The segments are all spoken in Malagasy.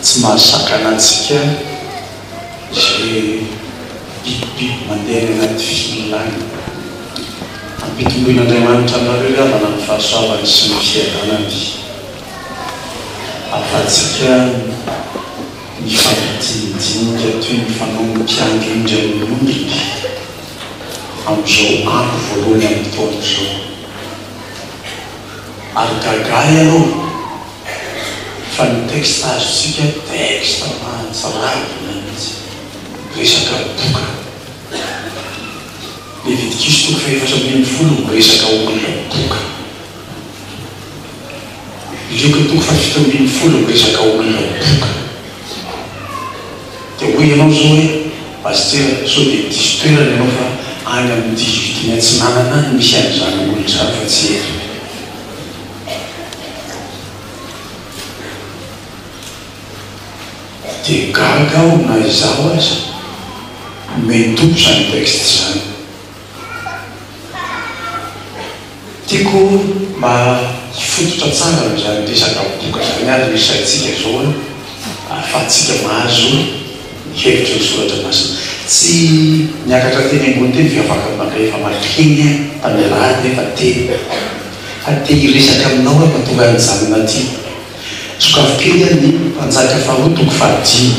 Tsy mahasakana antsika izay bibibiby mandeha any anaty fil any. Ampitomboin'Andriamanitra aminareo ry havana ny fahasoavany sy ny fiadanany. Ahafahantsika mifampidinidinika toy ny fanaon'ny mpiandry ondry amin'ny ondriny amin'izao andro voalohany amin'ny taona izao. Ary gaga ahy aloha fa ny texte azontsika texte mahatsiravina mihitsy. Resaka boka. Levitikisy toko fahefatra 14 miresaka olona boka. Lioka toko faha 17 miresaka olona boka. Dia hoy ianao izao hoe, Pasitera, sao dia diso toerana ianao fa any amin'ny 18 iny atsinanana any misy an'izany olona izany fa tsy eto. Dia gaga aho na izaho aza nomen'ny Tompo izany texte izany. Tiako mba hifototra tsara amin'izany resaka boka izany ary ny saintsika izao an, ahafahantsika mahazo ny hevitry ny soratra masina. Tsy niakatra teny ambony teny ve afaka maka efa makeny aho tamin'ny alahady nefa te fa te hiresaka aminao aho fa tonga nijanona aty. Sokafy kely an ny Mpanjaka faharoa toko fahadimy.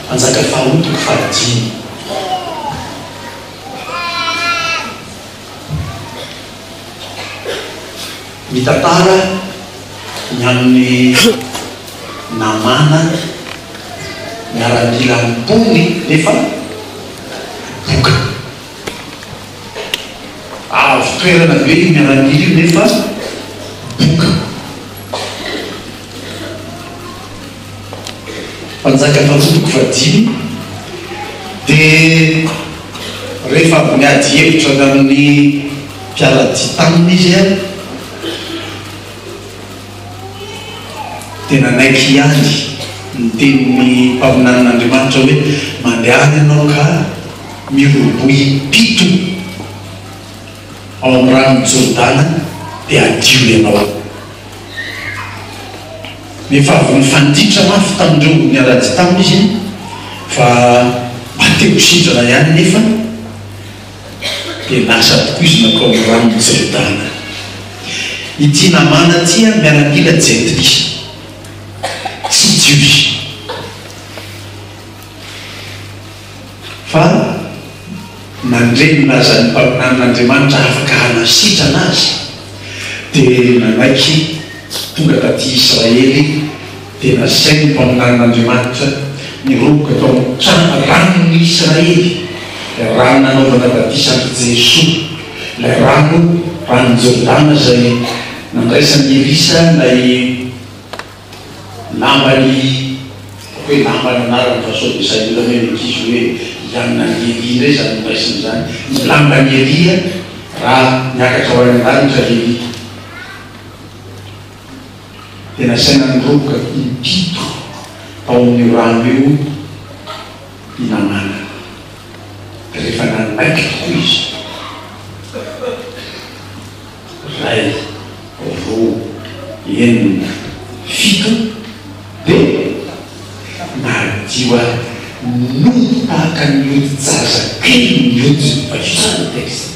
Mpanjaka faharoa toko fahadimy. Mitantara ny amin'i Namàna miaramila ambony nefa boka. Avo toerana be io miaramila io nefa boka. Mpanjaka faharoa toko fahadimy dia rehefa avy niady hevitra tamin'ny mpiara-dia taminy izy dia nanaiky ihany ny tenin'ny mpaminanin'Andriamanitra hoe mandehana ianao ka miroboha impito ao amin'ny ranon'i Jordana dia hadio ianao. Efa avy nifanditra mafy tamin'ireo niara-dia taminy izy fa mba te ho sitrana ihany anefa dia lasa tokoa izy nankao amin'ny ranon'i Jordana. Ity Namàna ity miaramila jentilisa, tsy Jiosy. Fa nandre ny lazan'ny mpaminanin'Andriamanitra afaka hanasitrana azy, dia nanaiky tonga taty Israely, dia nasain'ny mpaminanin'Andriamanitra niroboka tao amin'ny trano ranon'i Israely, ilay rano nanaovana batisa an'i Jesoa, ilay rano, ranon'i Jordana izay nandraisan'i Elisa ilay Lamban'i, ataoko hoe lamba ny anarany fa sao dia sahirana eo ny ankizy hoe hianona an'i Elia indray izany noraisiny izany. Ny lamban'i Elia raha niakatra ho any an-danitra Elia dia nasaina niroboka impito tao amin'io rano io i Namàna. Rehefa nanaiky tokoa izy. Iray, roa, enina, fito, dia nadio ary nody tahaka ny hodi-jaza kely ny hodiny. Vakio tsara ny texte.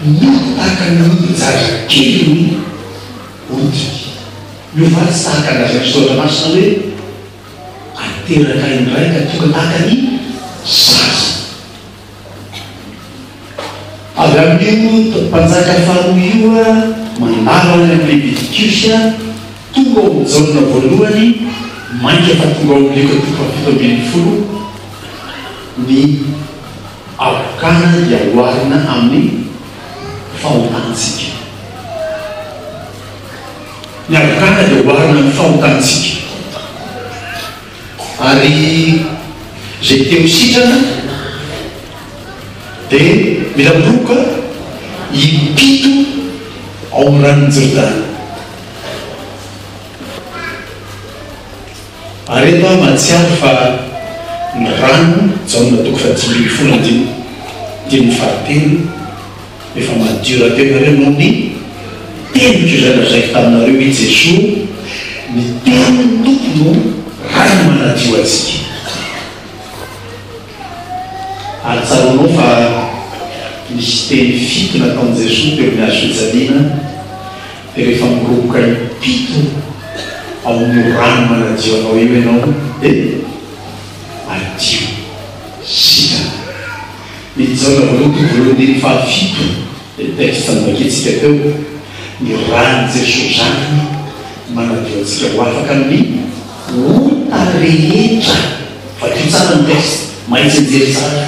Nody tahaka ny hodi-jaza kely ny hodiny. Miova tsy tahaka ny lazain'ny Soratra Masina hoe ateraka indray ka tonga tahaka ny zaza. Avy amin'io mpanjaka faharoa io mandalo any amin'ny Levitikosy, tonga ao amin'ny Jaona voalohany, mainka fa tonga ao amin'ny Lioka toko faha 17, ny habokana dia oharina amin'ny fahotantsika. Ny habokana dia oharina amin'ny fahotantsika. Ary izay te ho sitrana dia mila miroboka impito ao amin'ny ranon'i Jordana. Ary eto aho mahatsiaro fa ny rano, Jaona toko faha 15 andininy fahatelo, efa madio rahateo nareo noho ny teniko izay lazaiko taminareo hoe. Hoy Jesoa, Ny tenin'ny Tompo no rano manadio antsika. Ary tsaroanao fa nisy teny fito nataon'i Jesoa teo amin'ny hazo fijaliana, dia rehefa miroboka impito ao amin'io rano manadio anao io ianao dia madio, sitrana. Ny Jaona voalohany toko voalohany andininy fahafito, ilay texte novakintsika teo, ny ran'i Jesoa Zanany manadio antsika ho afaka amin'ny ota rehetra. Vakio tsara ny texte, mahay tsianjery tsara.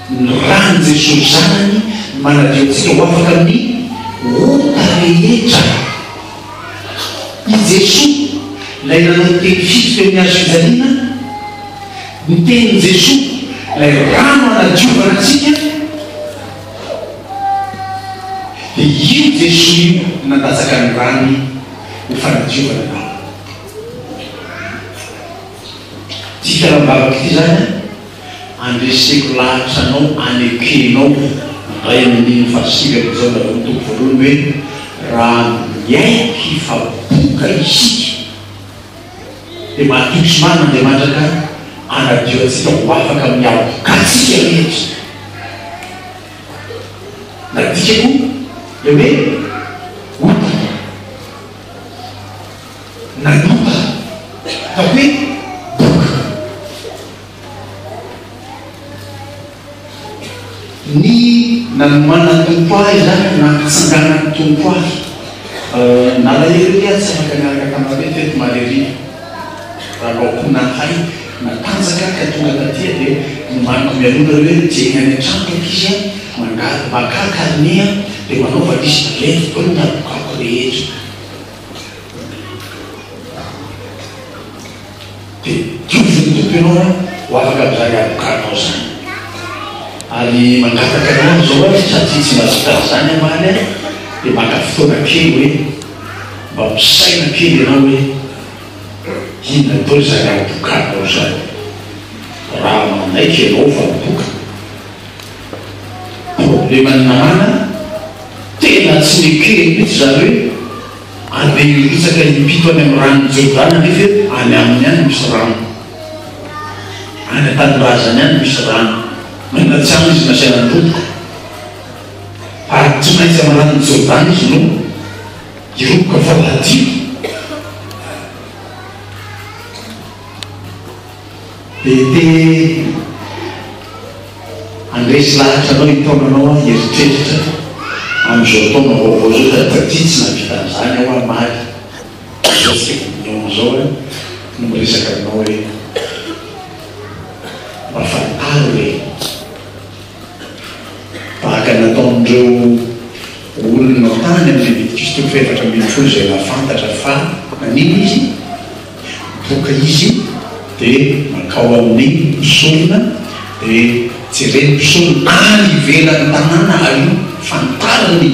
Ny ran'i Jesoa Zanany manadio antsika ho afaka amin'ny ota rehetra. I Jesoa, ilay nanao ny teny fito teo amin'ny hazo fijaliana, ny tenin'i Jesoa, ilay rano hanadiovana antsika, dia io Jesoa io no nandatsaka ny rany ho fanadiovana anao. Ity fialam-bavaka ity izany an, andreseko lahatra anao anekenao indray amin'ny andininy fahasivy amin'ny Jaona voalohany toko voalohany hoe raha miaiky fa boka isika dia mahatoky sy marina Andriamanitra ka hanadio antsika ho afaka amin'ny habokantsika rehetra. Nadikako ilay hoe ota. Nanota. Ataoko hoe boka. Ny nanomanan'ny Tompo ahy izany, nampitsanganan'ny Tompo ahy. Nalahelo ery aho tsy afaka niaraka taminareo teto Maleria. Raha mba ho nahay natanjaka ka tonga taty dia nomaniko mialoha nareo hoe mijery any an-trano ry ankizy a, mangady makà carnet a, dia manaova liste reto daholo ny habokako rehetra. Dia diovin'ny Tompo ianao an, ho afaka amin'izany habokanao izany. Ary mangataka anao aho izao an, satria tsy nahavita an'izany omaly aho, dia maka fotoana kely hoe mba misaina kely ianao hoe inona daholo izany habokanao izany. Raha manaiky ianao fa boka. Probleman'ny namana, tena tsy nekeny mihitsy izany hoe andeha hirotsaka impito any amin'ny ranon'i Jordana nefa any aminy any misy rano. Any an-tanindrazany any misy rano. Maninona tsy any izy nasaina niroboka? Ary tsy maintsy amin'ny ranon'i Jordana izy no hiroboka vao hadio. Dia te handresy lahatra anao hitaona anao aho hieritreritra amin'izao taona vaovao izao sady tadidy tsy nahavita an'izany aho hamaly izao tsika mihaona izao aho no miresaka aminao hoe mba fantaro e! Tahaka ny nataon'ireo olona tany amin'ny Levitikosy toko fahefatra ambinifolo izay nahafantatra fa naninona izy? Boka izy dia mankao amin'ny mpisorona dia jeren'ny mpisorona any ivelan'ny tanàna ary io fantariny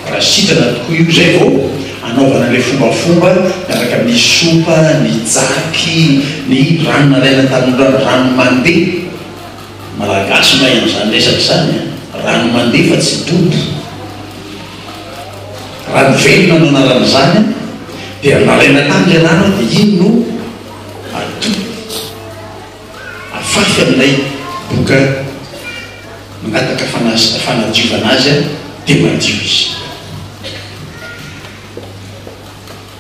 raha sitrana tokoa io izay vao anaovana ilay fombafomba miaraka amin'ny sopa, ny jaky, ny rano nalaina tamin'ny rano mandeha. Malagasy mahay an'izany resaka izany an! Rano mandeha fa tsy dobo. Rano velona no anaran'izany an! Dia nalaina tany ilay rano an, dia iny no atopy, afafy amin'ilay boka mangataka fanadiovana azy an, dia madio izy.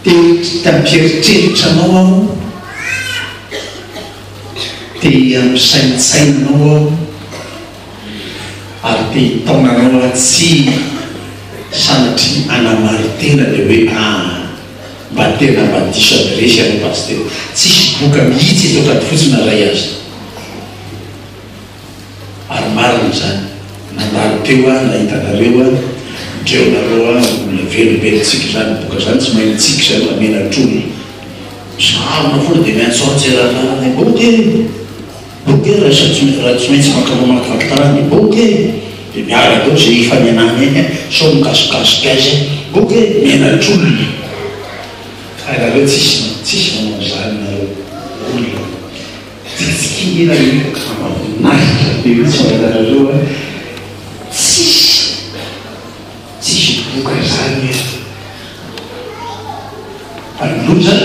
Te hampieritreritra anao aho, te hampisaintsaina anao aho, ary te hitaona anao aho tsy sanatria hanamarin-tena ilay hoe ah, mba tena mba diso adiresy ianao Pasitera. Tsisy boka mihitsy eto Ankadifotsy na iray aza. Ary marina izany. Nandalo teo aho nahita anareo aho, ndreo nareo aho olona velombelontsika izany boka izany tsy mahay mitsiky izany fa menatr'olona. Misarona foana dia miantsoantso eran'ny lalana hoe boka e! Boka e! Raha tsy raha tsy maintsy maka mamakivaky tanàna dia boka e! Dia miala daholo izay hifanenana eny sao mikasokasoka azy boka e! Menatr'olona. Fa nareo tsisy tsisy manao an'izany nareo olona. Tsikitsiky ela io mahafinaritra be mihitsy mahita anareo a! Tsisy tsisy boka izany eto. Fa ny loza,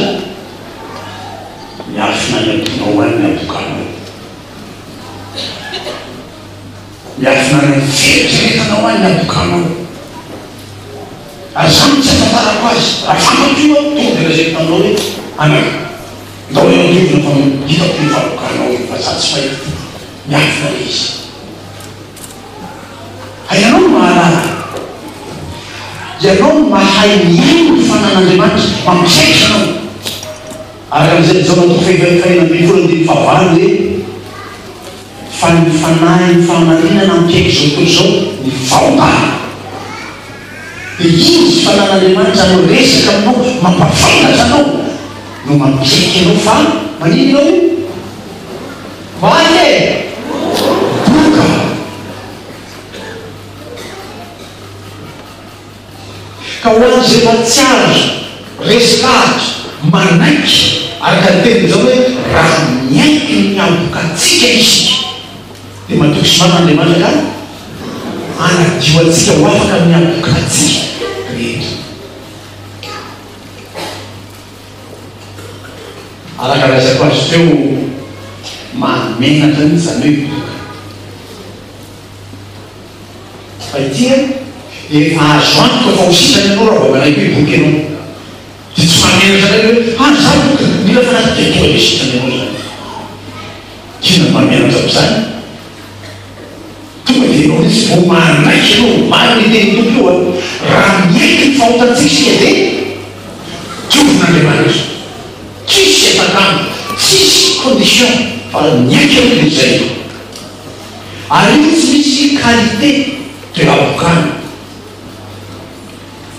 miafina any am-ponao any ny habokanao. Miafina any amin'ny fieritreretanao any ny habokanao. Ary izany no tsy ahafantarako azy. Raha fantatro io aho, tonga dia lazaiko taminao hoe, Anaka, ndao eo an-dovina fa hitako io fahabokanao io, fa za tsy mahita. Miafina ilay izy. Fa ianao no mahalala. Ianao no mahay mihaino ny fanan'Andriamanitra, mampiaiky anao. Araka an'izay Jaona toko faha-16 andininy fahavalo hoe, Fa ny Fanahin'ny fahamarinana hampiaiky izao tontolo izao ny fahotana. Dia Izy, Fanan'Andriamanitra, miresaka aminao, mampahafantatra anao, no mampiaiky anao fa maninona ianao io? Maty e! Boka! Ka ho an'izay mahatsiaro, resy lahatra, manaiky, araka ny tenin'i Jaona hoe, raha miaiky ny habokantsika isika, dia matoky sy marina Andriamanitra ka hanadio antsika ho afaka amin'ny habokantsika rehetra. Araka lazaiko azy teo, mahamenatra mihitsy izany hoe boka. Fa ity an, efa azo antoka fa ho sitrana ianao raha vao manaiky hoe boka ianao. Dia tsy mahamenatra indray ny hoe, ah izaho boka, mila fanafody, dia tonga dia sitrana ianao izany. Inona no mahamenatra amin'izany? Tonga dia ianao mihitsy vao manaiky ianao, marina io tenin'ny Tompo io an, raha miaiky ny fahotantsika isika dia diovin'Andriamanitra. Tsisy atakalo, tsisy condition fa miaiky ianao dia izay. Ary io tsy misy qualité de l'avocat.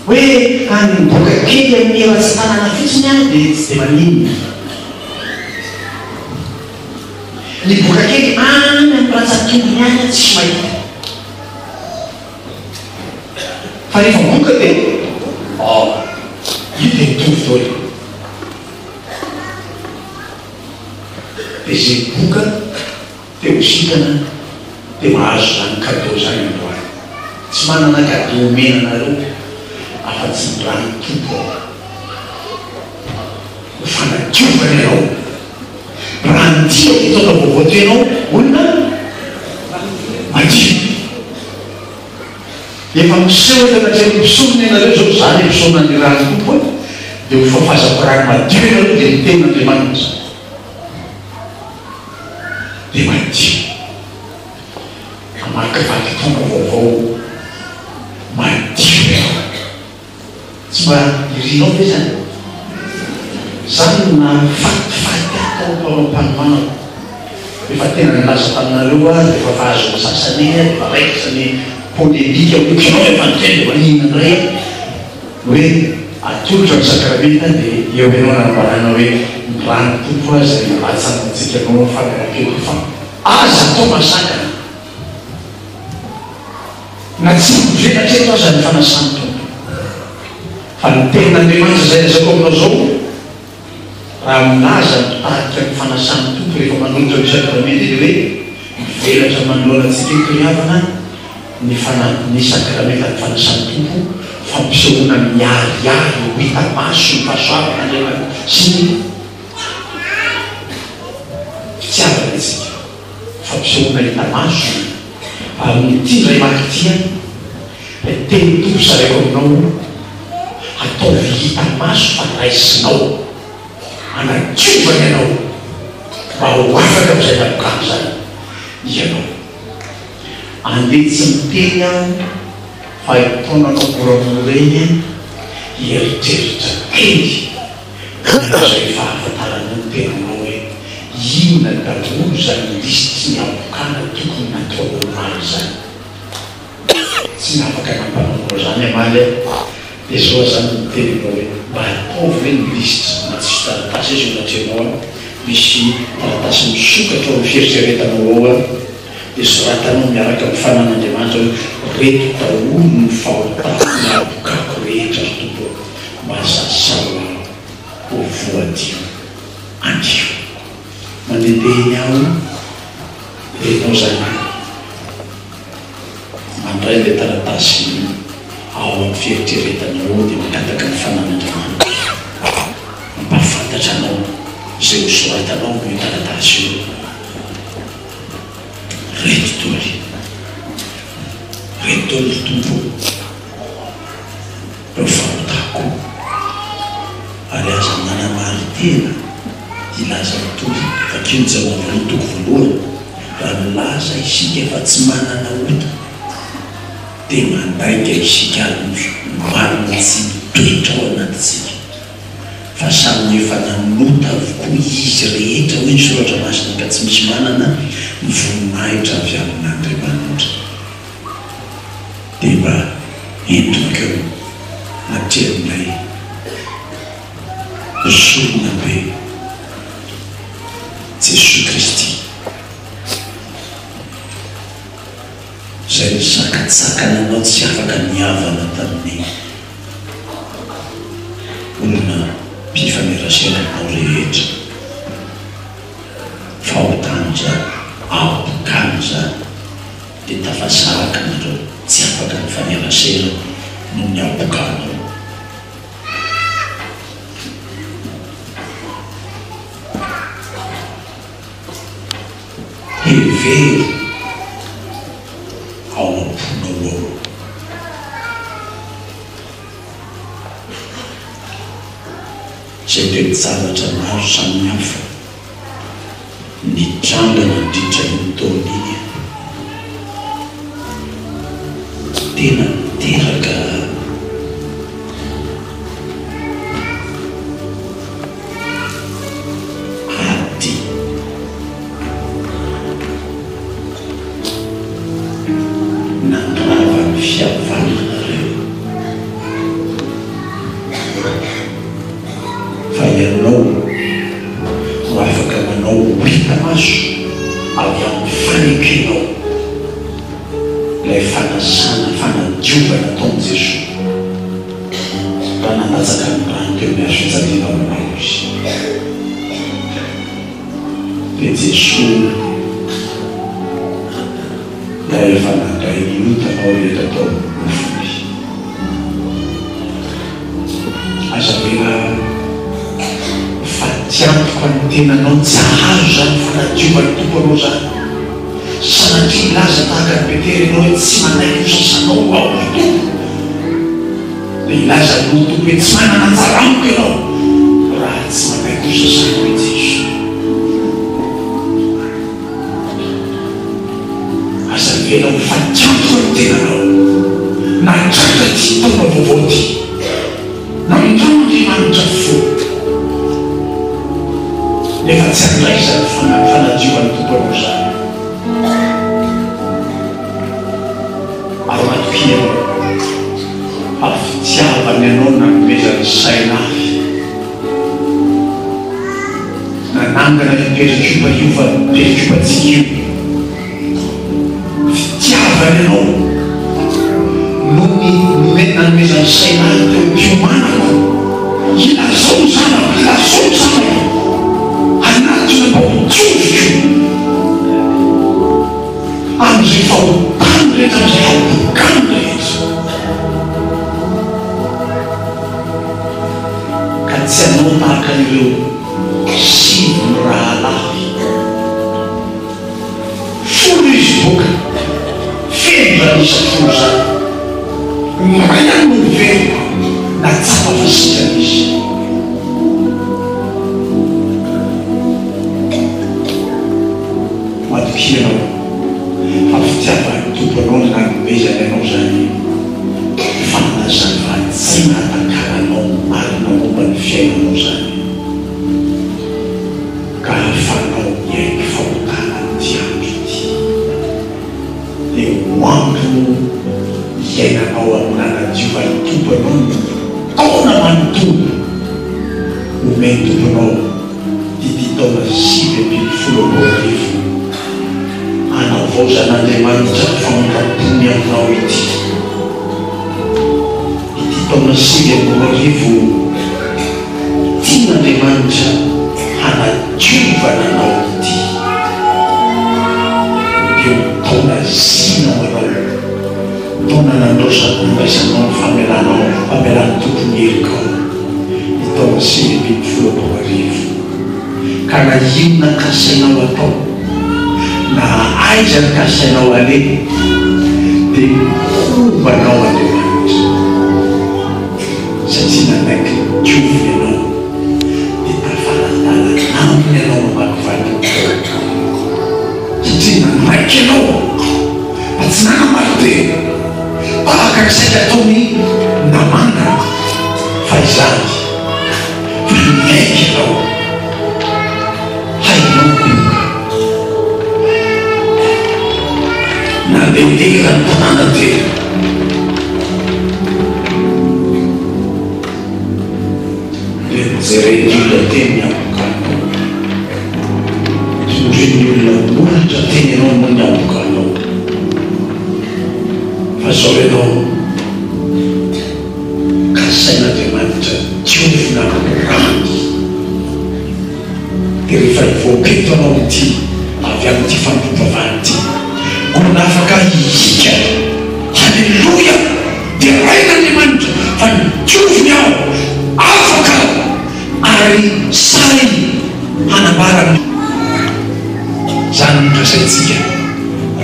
Hoe hanomboka kely amin'ny ratsin-tanana fotsiny aho dia tsy dia maninona. Ny boka kely any amin'ny ratsan-tongony any aho tsisy mahita. Fa rehefa boka dia oh, io dia mitovy daholo. Dia izay boka Te ho sitrana dia mahazo izany cadeau izany androany. Tsy manana cadeau omena anareo afa-tsy ny ran'ny Tompo aho. Ho fanadiovana ianao. Raha nitia ity taona vaovao ity ianao, olona madio. Efa miseho eto anatrehan'ny mpisorona ianareo izao, izaho ilay mpisorona nirahan'ny Tompo a, dia ho fafazako rano madio ianareo dia ny tenin'Andriamanitra. Dia madio. Hamakivaky taona vaovao madio ianao. Tsy mba irinao ve izany? Izany no nahafatifaty ahy tao am-panomanako. Efa tena nilaza taminareo aho dia efa vazon'ny sasany iny aho dia efa raikitra ny polémique hoe ianao efa niteny dia maninona indray aho? Hoe atolotra ny sakramenta dia eo ianao nanambarana hoe ny ran'ny Tompo aza izay nalatsany ho antsika noho ny famelan-keloka fa aza atao mahasakana na tsy mivelatra eto aza ny fanasan'ny Tompo fa ny tenin'Andriamanitra izay lazaiko aminao izao raha milaza ny mpitarika ny fanasan'ny Tompo rehefa manolotra ny sakramenta dia hoe mivelatra manoloana antsika eto ry havana ny fana ny sakramentan'ny fanasan'ny Tompo, fampisehoana miharihary ho hita maso ny fahasoavan'Andriamanitra sy ny fitiavany antsika. Fampisehoana hita maso io. Fa amin'ity indray maka ity an, ilay tenin'ny Tompo zaraiko aminao, ataovy hita maso fa raisinao, anadiovany anao mba ho afaka amin'izay habokana izany ianao. Andeha tsy miteny aho fa hitaona anao moramora eny hieritreritra kely amin'izay fahafantaranao ny tenanao hoe inona daholo izany lisitry ny habokana tokony nataonao omaly izany. Tsy nafaka nampanaonao izany omaly aho dia izao aho izany miteny aminao hoe mba ataovy hoe ny lisitra na tsisy taratasy aza eo anatrehanao an, misy taratasy misokatra ao amin'ny fieritreretanao ao an. Dia soratanao miaraka amin'ny fanan'Andriamanitra hoe, Reto daholo ny fahotako ny habokako rehetra, ry Tompo ô, mba sasao aho ho voadio anio. Mandehandeha eny aho, dia ianao izany mandray ilay taratasy ao amin'ny fieritreretanao ao dia mangataka ny fanan'Andriamanitra. soratanao amin'io taratasy io. Reto doly. Reto doly ry Tompo o. Ireo fahotako. Ary aza manamari-tena hilaza ny Tompo. Vakio ny Jaona voalohany toko voalohany. Raha milaza isika fa tsy manana ota, dia mandainga isika ary ny marina tsy mitoetra ao anatintsika. Fa samy efa nanota avokoa izy rehetra, hoy ny Soratra Masina, ka tsy misy manana ny voninahitra avy amin'Andriamanitra. Dia mba ento mankeo anatrehan'ilay mpisorona be, Jesoa Kristy, izay nisakatsakana anao tsy afaka nihavana tamin'ny olona mpifanerasera aminao rehetra. Fahotana izany, habokana izany, dia tafasaraka nareo, tsy afaka nifanerasera noho ny habokanao. Hevero ao am-ponao ao. Izay toe-javatra maro samihafa nitranga nandritra iny taona iny. Tena niteraka ady. Nandrava ny fihavananareo. Fa ianao no afaka manao ho hita maso avy amin'ny fanekenao ilay fanasana, fanadiovana nataon'i Jesoa raha nandatsaka ny rany teo amin'ny hazo fijaliana ho anao Izy. Dia Jesoa ilay efa nandray ny otanao rehetra tao amin'ny nofony. Aza avela ho fatiantoka ny tenanao tsy hahazo izany fanadiovan'ny Tompo anao izany. Sanatria hilaza tahaka an'i Petera ianao hoe tsy manaiky ho sasanao aho ry Tompo. Dia hilaza ny Tompo hoe tsy manana anjara amiko ianao raha tsy manaiky ho sasanao i Jesoa. Aza avela ho fatiantoka ny tenanao na tratra ity taona vaovao ity. Namindra'Andriamanitra fo, nefa tsy handray izany fanadiovan'ny Tompo anao izany. Ary matokia ianao fa fitiavany anao no nanomezany saina ahy. Nanangana io perikopa io fa perikopantsika io. Fitiavany anao no nome nanomezany saina ahy teo am-piomanako. Ilazao ny zanako, ilazao ny zanako hanatona mba ho dioviko amin'izay fahotany rehetra, amin'izay habokany rehetra. Ka tsy hanao tahaka ireo sivy mirahalahy. Folo izy boka, feno izany isa folo izany. Ny iray ihany no niverina, nahatsapa fa sitrana izy. Matokia ianao fa fitiavan'ny Tompo anao no nanomezany anao izany fanazavan-tsaina hatakaranao ny marina momba ny fiainanao izany. Ka ahafahanao miaiky fahotana amin'ity andro ity, dia ho andro hiainanao amin'ny nanadiovan'ny Tompo anao ny taona manontolo. Omen'ny Tompo anao ity taona 2019 hanavaozan'Andriamanitra ny famindram-pony aminao ity. Ity taona 2009 tian'Andriamanitra hanadiovana anao ity dia ho taona zina ho anao, taona nandraosa nandraisanao ny famelanao, famelan'ny Tompo ny helokao, ny taona 2019. Ka na inona kasainao atao, na aiza ny kasainao aleha, dia homba anao Andriamanitra. Satria nanaiky ny dioviny ianao, dia tafara-dalana aminy ianao mamakivaky ny taona. Satria nanaiky ianao fa tsy nanamari-tena tahaka ny saika ataon'i Namàna fahizany. Fa niaiky ianao, hainao boka. Nandehandeha eran'ny tanàna dia. Dia nojeren'ny olona teny ny habokanao. Tondroin'ny olona molotra teny ianao noho ny habokanao. Fa izao ianao. Kasain'Andriamanitra diovina amin'ny rany. Dia rehefa hivoaka eto anao ity avy amin'ity fanompoam-pivavahana ity, olona afaka hihika, Haleloia! Deraina Andriamanitra fa nodioviny aho, afaka aho, ary sahy hanambara ny. Izany no kasaintsika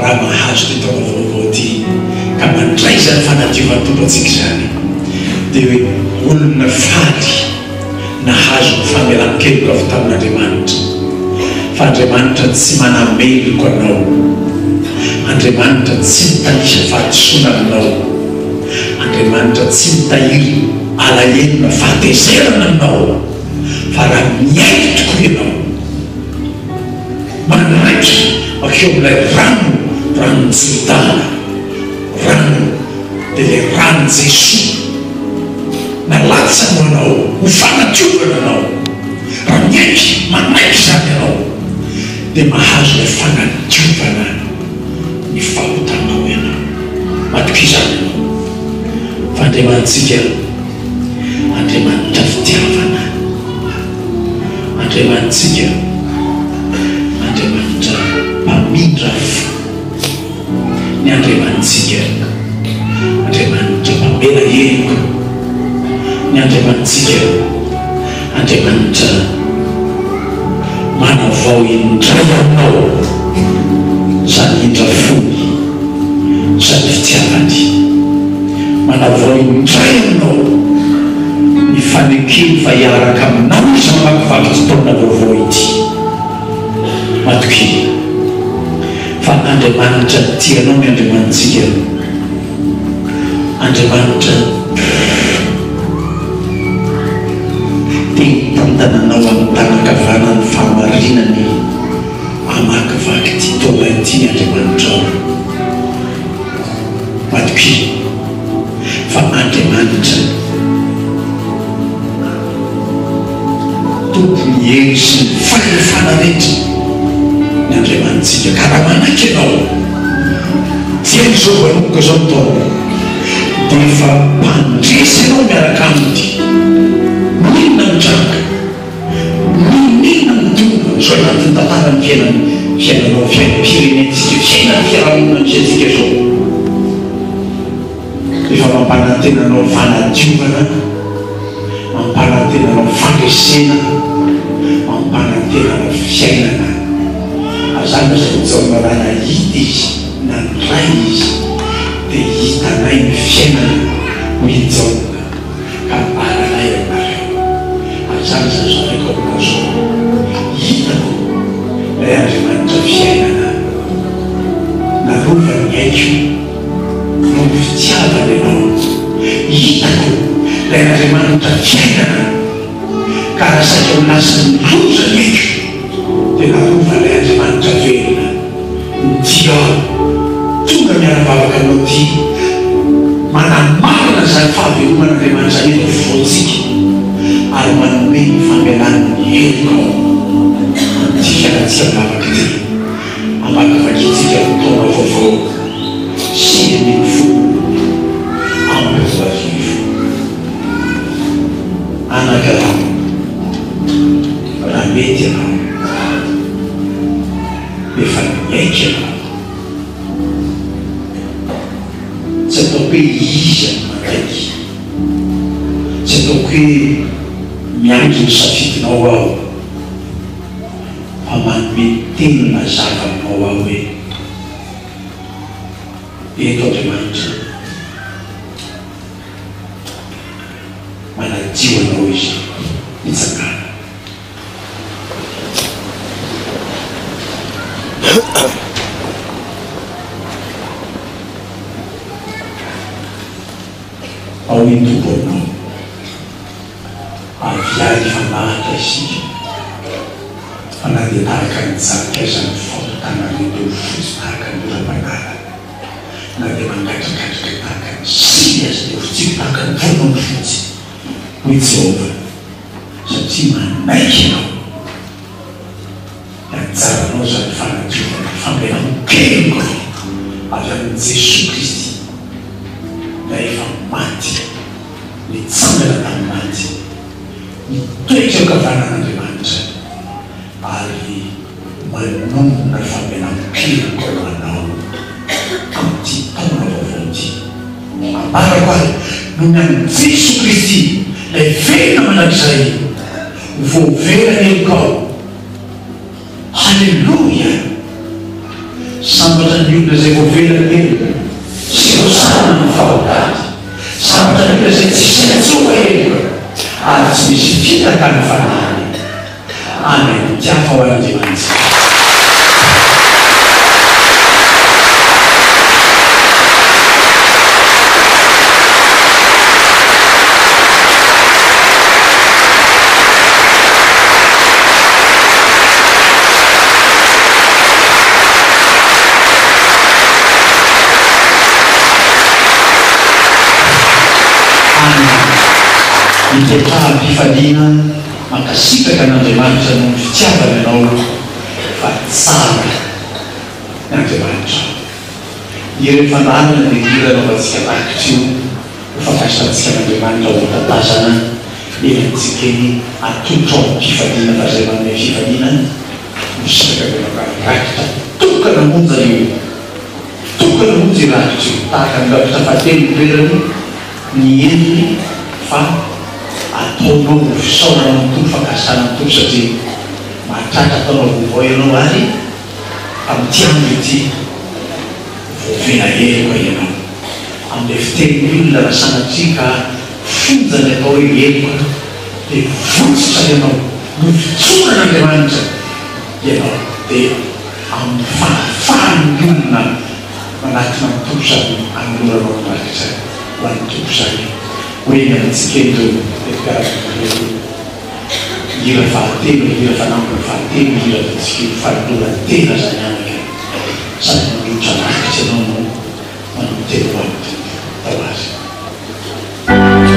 raha mahazo ity taona vaovao ity ka mandray izany fanadiovan'ny Tompo antsika izany, dia hoe olona faly nahazo ny famelan-keloka avy tamin'Andriamanitra. Fa Andriamanitra tsy manameloka anao. Andriamanitra tsy mitanisa fahadisoana aminao. Andriamanitra tsy mitahiry alahelo na fahatezerana aminao. Fa raha miaiky tokoa ianao, Manaiky mankeo amin'ilay rano, ranon'i Jordana, rano dia ilay ran'i Jesoa nalatsany ho anao, ho fanadiovana anao. Raha miaiky, manaiky izany ianao, dia mahazo ilay fanadiovana ny fahotanao ianao. Matokia izany ianao fa Andriamanitsika Andriamanitra fitiavana. Andriamanitsika, Andriamanitra mpamindra fo, ny Andriamanitsika, Andriamanitra mpamela heloka, ny Andriamanitsika, Andriamanitra manavao indray aminao izany indra fony, izany fitiavany, manavao indray aminao ny fanekeny fa hiaraka aminao izy mamakivaky ity taona vaovao ity. Matokia fa Andriamanitra tia anao ny Andriamanitsika, Andriamanitra te hitantana anao amin'ny tanan-kavanan'ny fahamarinany hamakivaky ity taona ity ny Andriamanitrao. Matokia fa Andriamanitra Tompon'ny hery sy ny fahefana rehetra ny Andriamanitsika, ka raha manaiky ianao, dieny izao manomboka izao ny taona, dia efa mpandresy ianao miaraka Aminy. N'inona mitranga, n'inon'inona mitonga izao anatin'ny tantaran'ny fiainana, fiainanao, fiainam-pirenentsika, fiainan'ny fiarahamonina misy antsika izao. Efa mampanantena anao fanadiovana, mampanantena anao fandresena, mampanantena anao fiainana. Ary izany no lazain'i Jaona raha nahita izy, nandray izy, dia hitanay ny fiainana, hoy i Jaona, ka ambaranay aminareo. Ary izany izao zaraiko aminao izao, hitako ilay Andriamanitra fiainana, narovany ny aiko, Noho ny fitiavany anao. Hitako ilay Andriamanitra fiainana ka raha saika ho lasan'ny loza ny aiko dia narovan'ilay Andriamanitra velona nitia aho. Tonga miara-bavaka aminao ity manamarina izany fahaveloman'Andriamanitra izany eto afovoantsika ary manome ny famelany ny helokao amin'ity fiainantsika mivavaka ity. Amakivakintsika ny taona vaovao 2019. Anaka, raha mety ianao, efa niaiky ianao. Tsy ataoko hoe iza no manaiky. Tsy ataoko hoe miandry ny safidinao aho. Fa manome teny mazava aminao aho hoe, Eto Andriamanitra, manadio anao Izy. Mitsangàna. Ao ny Tompo aminao. Avia hifandahatra isika, fa na dia tahaka ny jaky aza ny fahotanareo dia ho fotsy tahaka ny oram-panala, na dia mangatrakatraka tahaka ny siny aza dia ho fotsiko tahaka ny voromainty fotsy, hoy Jehovah, satria manaiky ianao. Dia anjaranao izany fanadiovana famelan-keloka avy amin'i Jesoa Kristy, ilay efa maty. nitsangana tamin'ny maty, nitoetra eo ankavanan'Andriamanitra, ary manonona famelan-keloka ho anao amin'ity taona vaovao ity. Ambarako ary, noho ny amin'i Jesoa Kristy, ilay velona mandrakizay, ho voavela ny helokao. Haleloia! Sambatra ny olona izay voavela ny helony sy voasarona ny fahotany. Sambatra ny olona izay tsy sain-tsoa heloka ary tsy misy fitaka ny fanahiny. Amen. Mpiafa ho an'Andriamanitra. Amen. Mipetraha am-pifaliana, mankasitraka an'Andriamanitra noho ny fitiavany anao fa tsara ny Andriamanitrao. Ireny fandaharana dia mila anaovantsika rakitra io ho fandraisantsika an'Andriamanitra ho tatazana eny amintsika eny atolotra ao am-pifaliana fa izay manome fifaliana no sitraka Andriamanitra rakitra tokana monja io tokana monja io rakitra io tahaka ny rakitra fahatelo ny toerany ny endriny fa ataonao ho fisaorana ny Tompo fankasitrahana ny Tompo satria mahatratra taona vaovao ianao ary Amin'ity andro ity, voavela heloka ianao. Amin'ilay fitenin'ny olona raha sanatria ka fonja ny atao hoe heloka dia votsotra ianao, novotsoran'Andriamanitra ianao. Dia amin'ny fahafahan'ny olona manatona ny Tompo izany anoloranao ny rakitra ho an'ny Tompo izany. Ho eny amintsika eny ireo mpiara-monina ireo. Hira fahatelo, hira fanampiny fahatelo, hira ataontsika io fanoloran-tena izany anaka sady manolotra rakitra ianao no manolo-tena ho an'ny Tompo.